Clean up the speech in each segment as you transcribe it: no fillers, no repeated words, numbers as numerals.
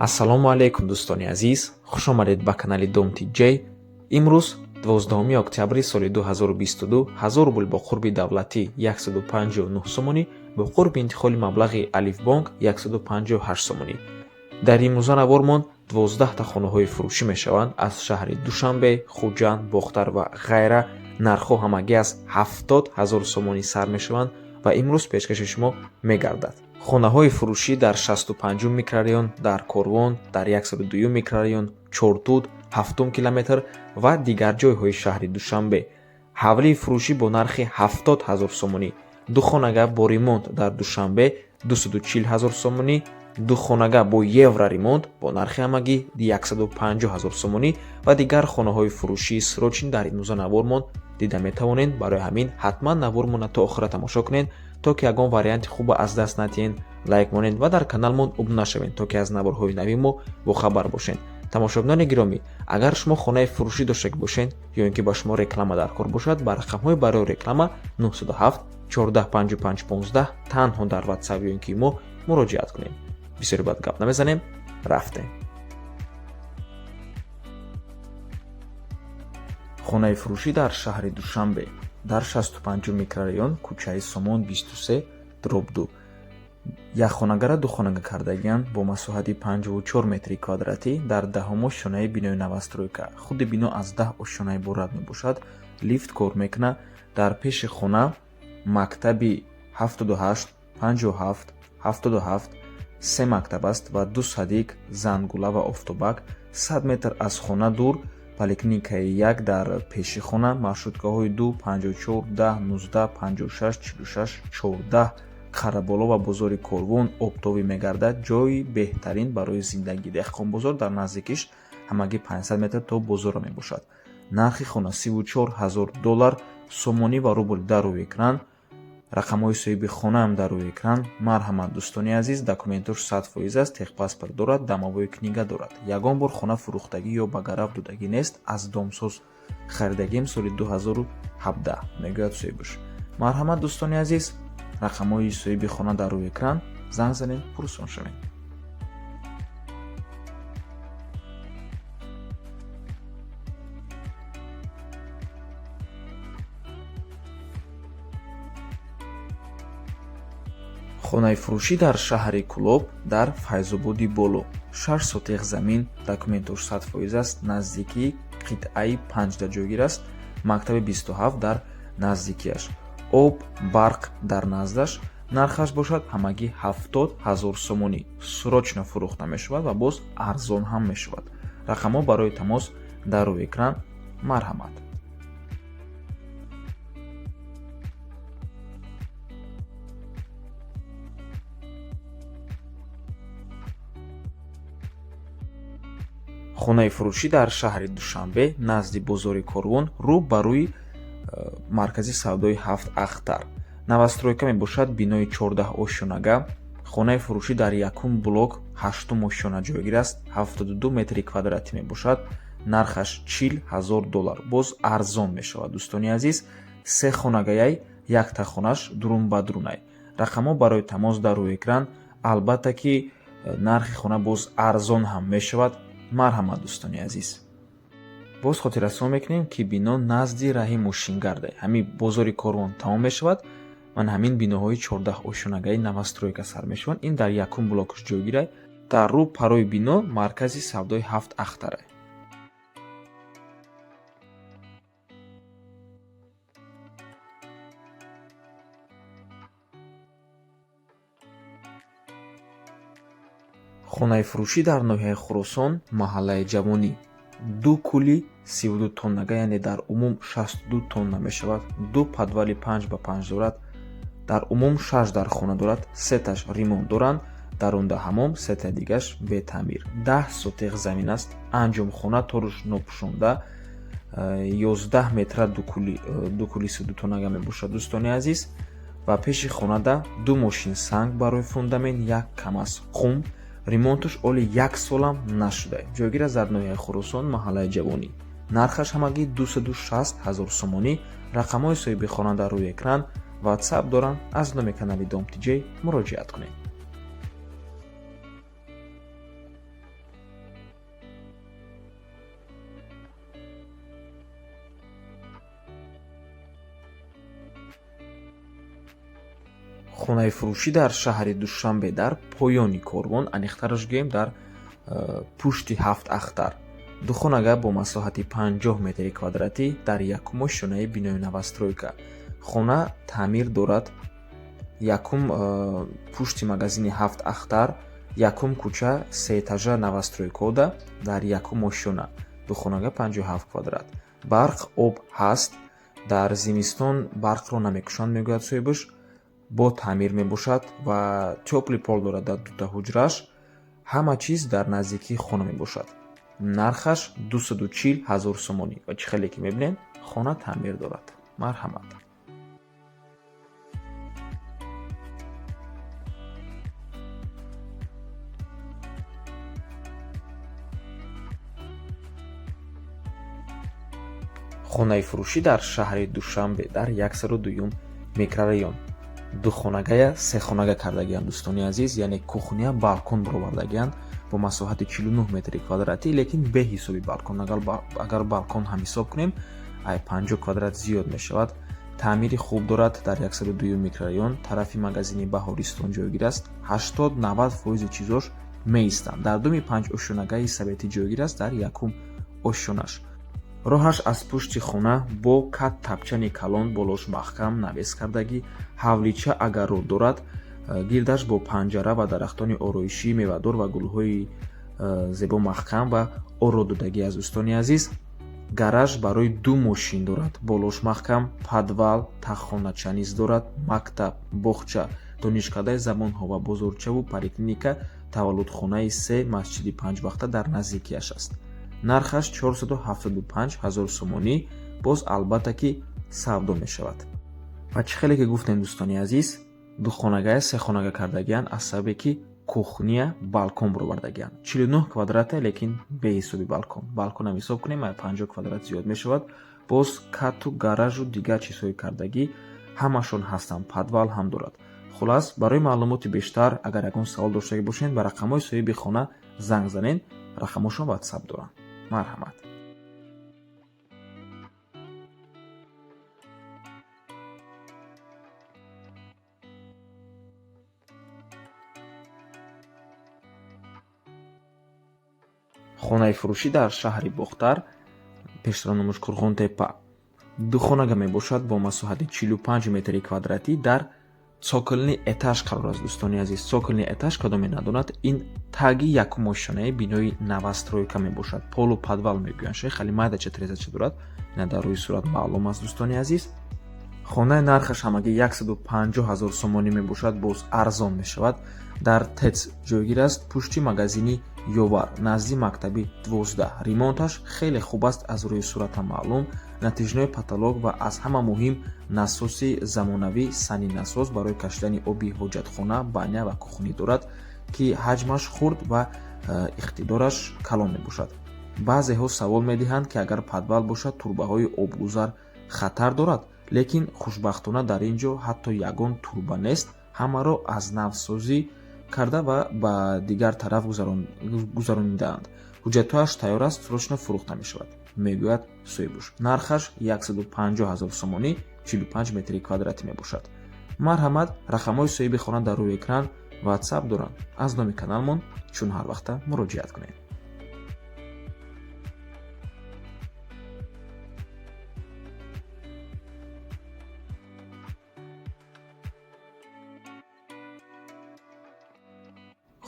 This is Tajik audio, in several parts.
Ассалому алайкум, дӯстони азиз, хушомадед ба канали Дом Тиҷей. Имрӯз 12 октябри соли 2022, 1000 рубл бо қурби давлатӣ 159 сомонӣ, бо қурби интиқоли маблағи Алифбонк 158 сомонӣ. Дар имрӯза навормон 12та хонаҳои фурӯшӣ мешаванд аз шаҳри Душанбе, Хуҷанд, Бохтар ва ғайра. Нархҳо ҳамагӣ аз 70 ҳазор сомонӣ сар мешаванд ва имрӯз пешкаши шумо мегардад. Хонаҳои фурӯшӣ дар 65 микрорайон, дар Корвон, дар 102 микрорайон, Чортуд, 7 километр ва дигар ҷойҳои шаҳри Душанбе. Ҳавлии фурӯшӣ бо нархи 70 ҳазор сомонӣ, ду хонага бо ремонт дар Душанбе 240 ҳазор сомонӣ, ду хонага бо евроремонт бо нархи ҳамагӣ 150 ҳазор сомонӣ ва дигар хонаҳои фурӯшии срочный дар имрӯза навормон дида метавонед. Барои ҳамин ҳатман навормона то охира тамошо кунед, то ки ягон варианти хуба аз даст надиҳед. Лайк монед ва дар каналмон обуна шавед, то ки аз наворҳои нави мо бохабар бошед. Тамошобинони гиромӣ, агар шумо хонаи фурӯшӣ дошта бошед ё ин ки ба шумо реклама дар кор бошад, ба рақамҳои барои реклама 907 14 55 15 танҳо дар Ватсап ё ин ки мо муроҷиат кунед. Бисёри бад гап намезанем, рафтем. Хонаи фурӯшӣ дар шаҳри Душанбе, дар 65 микрорайон, кӯчаи Сомон 23 дробь 2. Як хонагара ду хонага кардагианд бо масоҳати 54 метри квадратӣ дар 10-ум ошёнаи бинои новостройка. Худи бино аз 10 ошёна иборат мебошад. Лифт кор мекунад. Дар пеши хона мактаби 78, 57, 77, се мактаб аст ва ду садик, Зангула ва Офтобак. 100 метр аз хона дур поликлиникаи як дар пеши хона. Маршруткаҳои 2, 54, 10, 19, 56, 46, 14 Қараболо ва бозори Корвон оптовӣ мегардад. Ҷои беҳтарин барои зиндагӣ. Деҳқонбозор дар наздикиш, ҳамагӣ 500 метр то бозорро мебошад. Нархи хона 34 ҳазор доллар, сомонӣ ва рубл дар рӯи экран, рақамҳои соҳиби хонаам дар рӯи экран. Марҳамат, дӯстони азиз. Документош 100% аст, техпаспорт дорад, домовой книга дорад. Ягон бор хона фурӯхтагӣ ё ба гарав додагӣ нест. Аз домсоз харидагим соли 2017, мегӯяд соҳибаш. Марҳамат, дӯстони азиз, рақамҳои соҳиби хона дар рӯи экран, занг занед, пурсон шавед. Хонаи фурӯшӣ дар шаҳри Кӯлоб, дар Файзободи Боло, 6 сотих замин, документош 100% аст, наздикии қитъаи панҷда ҷойгир аст, мактаби 27 дар наздикиаш, об, барқ дар наздаш. Нархаш бошад ҳамагӣ 70 ҳазор сомонӣ. Срочно фурӯхта мешавад ва боз арзон ҳам мешавад. Рақамҳо барои тамос дар рӯи экран, марҳамат. Хонаи фурӯшӣ дар шаҳри Душанбе, назди бозори Корвон, рӯ ба рӯи маркази савдои Ҳафт Ахтар, новостройка мебошад, бинои 14 ошёнага. Хонаи фурӯшӣ дар якум блок, ҳаштум ошёна ҷойгир аст, 72 метри квадратӣ мебошад. Нархаш 40 ҳазор доллар, боз арзон мешавад, дӯстони азиз. Се хонагаяй, якта хонаш дурун ба дурунай. Рақамҳо барои тамос дар рӯи экран. Албатта ки нархи хона боз арзон ҳам мешавад. Марҳамат, дӯстони азиз. Боз хотиррасон мекунем, ки бино назди раҳи мошингарда. Ҳамин бозори Корвон тамом мешавад, ман ҳамин биноҳои 14 ошёнагаи новостройка сар мешаванд. Ин дар якум блокаш ҷойгирай. Дар рӯ парои бино маркази савдои Ҳафт Ахтарай. Хонаи фурӯшӣ дар ноҳияи Хуросон, маҳаллаи Ҷавонӣ, ду кули 32 тоннага, яъне дар умум 62 тонна мешавад. Ду подвали 5 ба 5 дорад. Дар умум шаш дар хона дорад, сеташ ремонт доранд, дарунда ҳамом, сетаи дигаш бетаъмир. 10 сотих замин аст. Анҷомхона торуш нопӯшонда, 11 метра ду кули 32 тоннага мебошад, дӯстони азиз. Ва пеши хонада ду мошин санг барои фундамент, як КамАЗ қум. Ремонташ оли як солам нашуда. Ҷойгир аст дар ноҳияи Хуросон, маҳаллаи Ҷавонӣ. Нархаш ҳамагӣ 260 ҳазор сомонӣ. Рақамҳои соҳиби хона дар рӯи экран, Ватсап доранд. Аз номи канали Дом Тиҷей муроҷиат кунед. Хонаи фурӯшӣ дар шаҳри Душанбе, дар поёни корвон, аниқтараш гӯем, дар пушти Ҳафт Ахтар. Духонага бо масоҳати 50 метри квадратӣ дар якум ошёнаи бинои новостройка. Хона таъмир дорад. Якум пушти магазини Ҳафт Ахтар, якум кӯча, сеэтажа новостройкода, дар якум ошёна. Духонага 57 квадрат. Барқ, об ҳаст. Дар зимистон барқро намекушанд, мегӯяд соҳибаш. Бо таъмир мебошад ва тёплый пол дорад дар дута ҳуҷраш. Ҳама чиз дар наздикии хона мебошад. Нархаш 240 ҳазор сомонӣ ва чӣ хеле ки мебинед, хона таъмир дорад. Марҳамат. Хонаи фурӯшӣ дар шаҳри Душанбе, дар 102-юм микрорайон. Духонагая сехонага кардагианд, дӯстони азиз, яъне кухня, балкон баровардагианд бо масоҳати 49 метри квадратӣ, лекин беҳисоби балкон. Агар балкон ҳам ҳисоб кунем, ай 50 квадрат зиёд мешавад. Таъмири хуб дорад, дар 102-юм микрорайон, тарафи магазини Баҳористон ҷойгир аст. 80-90 фоизи чизош меистанд. Дар думи панҷ ошёнагаи советӣ ҷойгир аст, дар якум ошёнаш. Роҳаш аз пушти хона бо кат тапчани калон, болош маҳкам навес кардагӣ, ҳавлича агарро дорад, гирдаш бо панҷара ва дарахтони ороишӣ, мевадор ва гулҳои зебо маҳкам ва оро додагӣ аз, дӯстони азиз. Гараж барои ду мошин дорад, болош маҳкам, подвал, тахонача низ дорад, мактаб, боғча, донишкадаи забонҳо ва бозорчаву поликлиника, таваллудхонаи се, масҷиди панҷвақта дар наздикиаш аст. Нархаш 475 ҳазор сомонӣ, боз албатта ки савдо мешавад. Ва чӣ хеле ки гуфтем, дӯстони азиз, духонагая сехонага кардагианд аз сабабе ки кухня, балкон баровардагианд. 49 квадрата, лекин беҳисоби балкон. Балконам ҳисоб кунем, ай 50 квадрат зиёд мешавад. Боз кату гаражу дигар чизҳои кардагӣ ҳамашон ҳастанд, подвал ҳам дорад. Хулас, барои маълумоти бештар, агар ягон савол доштагӣ бошед, ба рақамҳои соҳиби хона занг занед, рақамҳошон ватсап доранд. Марҳамат. Хонаи фурӯшӣ дар шаҳри Бохтар, пештара номаш Қурғонтепа, духонага мебошад бо масоҳати 45 метри квадратӣ, дар цокольный этаж қарор аст, дӯстони азиз. Цокольный этаж, кадоме надонад, ин таги якум ошёнаи бинои новостройка мебошад. Полуподвал мегӯянд, шояд хеле майдача трезача дорад, ина дар рӯи сурат маълум аст, дӯстони азиз. Хонаи нархаш ҳамагӣ 150 ҳазор сомонӣ мебошад, боз арзон мешавад. Дар ТЭЦ ҷойгир аст, пушти магазини Ёвар, назди мактаби 12. Ремонташ хеле хуб аст, аз рӯи суратам маълум. Натяжной потолок ва аз ҳама муҳим насоси замонавӣ, сани насос барои кашидани оби ҳоҷатхона, баня ва кухнӣ дорад, ки ҳаҷмаш хурд ва иқтидораш калон мебошад. Баъзеҳо савол медиҳанд, ки агар подвал бошад, турбаҳои обгузар хатар дорад, лекин хушбахтона дар ин ҷо ҳатто ягон турба нест, ҳамаро аз навсозӣ карда ва ба дигар тараф гузаронидаанд. Ҳуҷҷатҳояш тайёр аст, срочно фурӯхта мешавад, мегӯяд соҳибуш. Нархаш 150 ҳазор сомонӣ, 45 метри квадратӣ мебошад. Марҳамат, рақамҳои соҳиби хона дар рӯи экран, ватсап доранд. Аз номи каналмон чун ҳар вақта муроҷиат кунед.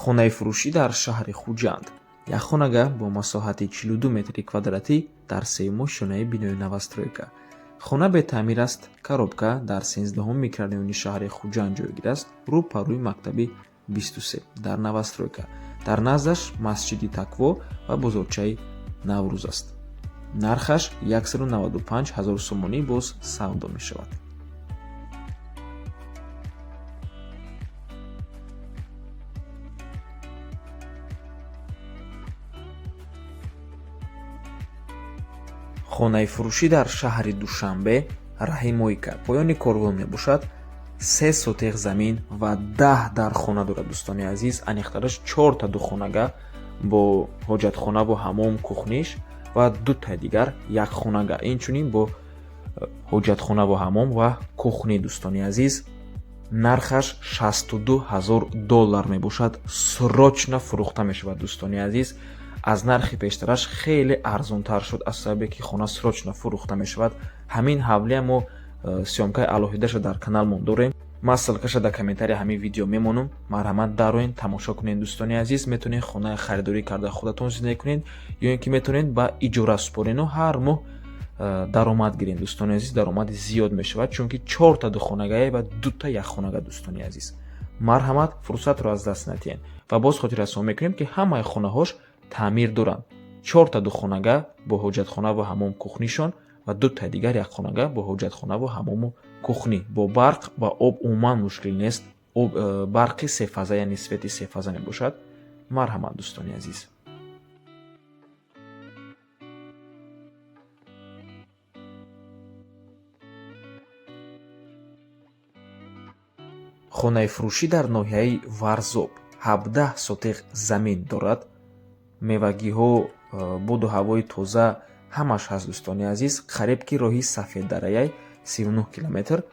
Хонаи фурӯшӣ дар шаҳри Хуҷанд, як хонага бо масоҳати 42 метри квадратӣ дар сеюм ошёнаи бинои новостройка. Хона бетаъмир аст, коробка, дар 13-ҳум микрорайони шаҳри Хуҷанд ҷойгир аст, рӯ па рӯи мактаби 23 дар новостройка. Дар наздаш масҷиди Тақво ва бозорчаи Наврӯз аст. Нархаш 195 ҳазор сомонӣ, боз савдо мешавад. Хонаи фурӯшӣ дар шаҳри Душанбе, раҳи Мойка, поёни корвон мебошад. 3 сотех замин ва 10 дар хона дорад, дӯстони азиз. Аниқтараш чорта духонага бо ҳоҷатхонаву ҳамом, кухниш ва дутаи дигар як хонага, инчунин бо ҳоҷатхонаву ҳамом ва кухни, дӯстони азиз. Нархаш 62 000 доллар мебошад. Срочно фурӯхта мешавад, дӯстони азиз. Аз нархи пештараш хеле арзонтар шуд, аз сабабе ки хона срочно фурӯхта мешавад. Ҳамин ҳавлия мо съёмкаи алоҳидаша дар каналмон дорем. Ман ссылкаша дар комментария ҳамин видео мемонам. Марҳамат, дароен, тамошо кунед, дӯстони азиз. Метавонед хонаи харидорӣ карда худатон зиндагӣ кунед ё ин ки метавонед ба иҷора супорену ҳар моҳ даромад гирем, дӯстони азиз. Даромади зиёд мешавад, чунки чорта духонагае ва дута якхонага, дӯстони азиз. Марҳамат, фурсатро аз даст надиҳед. Ва боз хотиррасон мекунем, ки ҳамаи хонаҳош таъмир доранд. Чорта духонага бо ҳоҷатхона ва ҳамом, кухнишон, ва дутаи дигар якхонага бо ҳоҷатхонаву ҳамому кухнӣ. Бо барқ ва об умуман мушкил нест. Барқи сефаза, яъне свети сефаза мебошад. Марҳамат, дӯстони азиз. Хонаи фурӯшӣ дар ноҳияи Варзоб 17 сотиқ замин дорад. Мевагиҳо, боду ҳавои тоза, ҳамаш ҳаст, дӯстони азиз. Қариб ки роҳи Сафеддараяй, 39 километр.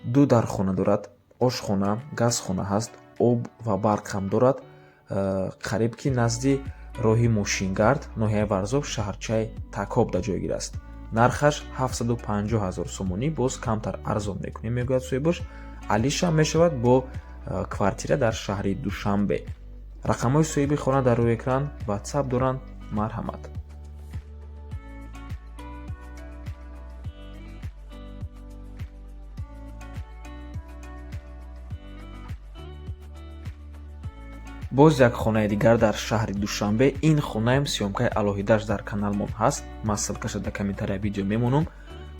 Ду дархона дорад, ошхона, газхона ҳаст, об ва барқ ҳам дорад. Қариб ки назди роҳи мошингард, ноҳияи Варзоб, шаҳрчаи Такоб дар ҷойгир аст. Нархаш 750 000 сомонӣ, боз камтар арзон мекунем, мегӯяд соҳибаш. Алишам мешавад бо квартира дар шаҳри Душанбе. Рақамҳои соҳиби хона дар рӯи экран, Ватсап доранд. Марҳамат. Боз як хонаи дигар дар шаҳри Душанбе. Ин хонаам съёмкаи алоҳидааш дар каналмон ҳаст. Ман ссылкаша дар комментария видео мемонам.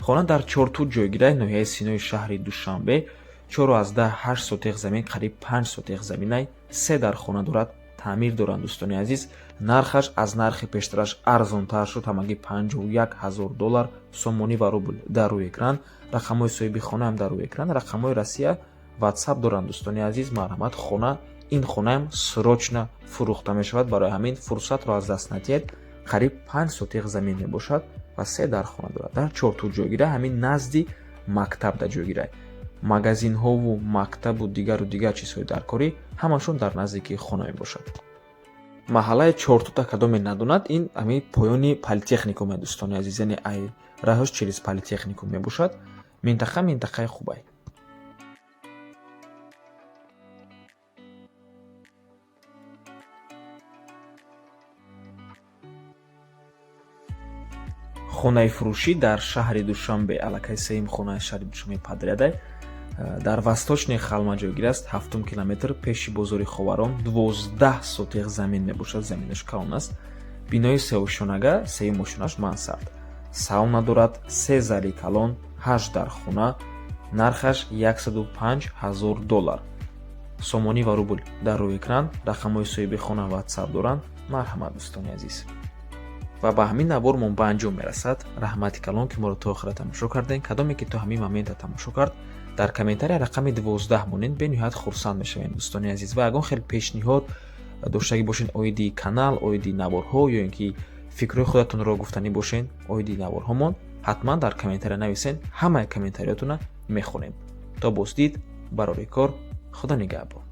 Хона дар Чортуд ҷойгира, ноҳияи Синои шаҳри Душанбе. 4,8 сотиқ замин, қариб 5 сотиқ заминай, се дар хона дорад, таъмир доранд, дӯстони азиз. Нархаш аз нархи пештараш арзонтар шуд, ҳамагӣ 51 000 доллар. Сомонӣ ва рубл дар рӯи экран, рақамҳои соҳиби хонаам дар рӯи экран, рақамҳои Россия, Ватсап доранд, дӯстони азиз. Марҳамат, хона, ин хонаам срочно фурӯхта мешавад, барои ҳамин фурсатро аз даст надиҳед. Қариб 5 сотиқ замин мебошад ва се дархона дорад. Дар Чортуд ҷойгира, ҳамин назди мактаб дар ҷойгира. Магазинҳову мактабу дигару дигар чизҳои даркорӣ ҳамашон дар наздикии хона мебошад. Маҳаллаи Чортута кадоме надонад, ин ҳамин поёни политехникуме, дӯстони азиз, яъне ай раҳош через политехникум мебошад. Минтақа минтақаи хубай. Хонаи фурӯшӣ дар шаҳри Душанбе, аллакай сеюм хонаи шаҳри Душанбе подрядай, дар Восточный Халма ҷойгир аст, ҳафтум километр, пеши бозори Ховарон. 12 сотиқ замин мебошад, заминаш калон аст. Бинои сеошонага, сеюм ошонаш мансард, сауна дорад, се зали калон, ҳашт дархона. Нархаш 105 000 доллар. Сомонӣ ва рубл дар рӯи экран, рақамҳои соҳиби хона, Ватсап доранд. Марҳамат, дӯстони азиз. Ва ба ҳамин навормон ба анҷом мерасад. Раҳмати калон, ки моро то охира тамошо кардем. Кадоме ки то ҳамин момента тамошо кард, дар комментария рақами 12 монед, бениҳоят хурсанд мешавем, дӯстони азиз. Ва ягон хел пешниҳод доштагӣ бошед оиди канал, оиди наворҳо, ё ин ки фикрҳои худатонро гуфтанӣ бошед оиди наворҳомон, ҳатман дар комментария нависед. Ҳамаи комментариётона мехонем. То боздид, барори кор, Худо нигаҳбон.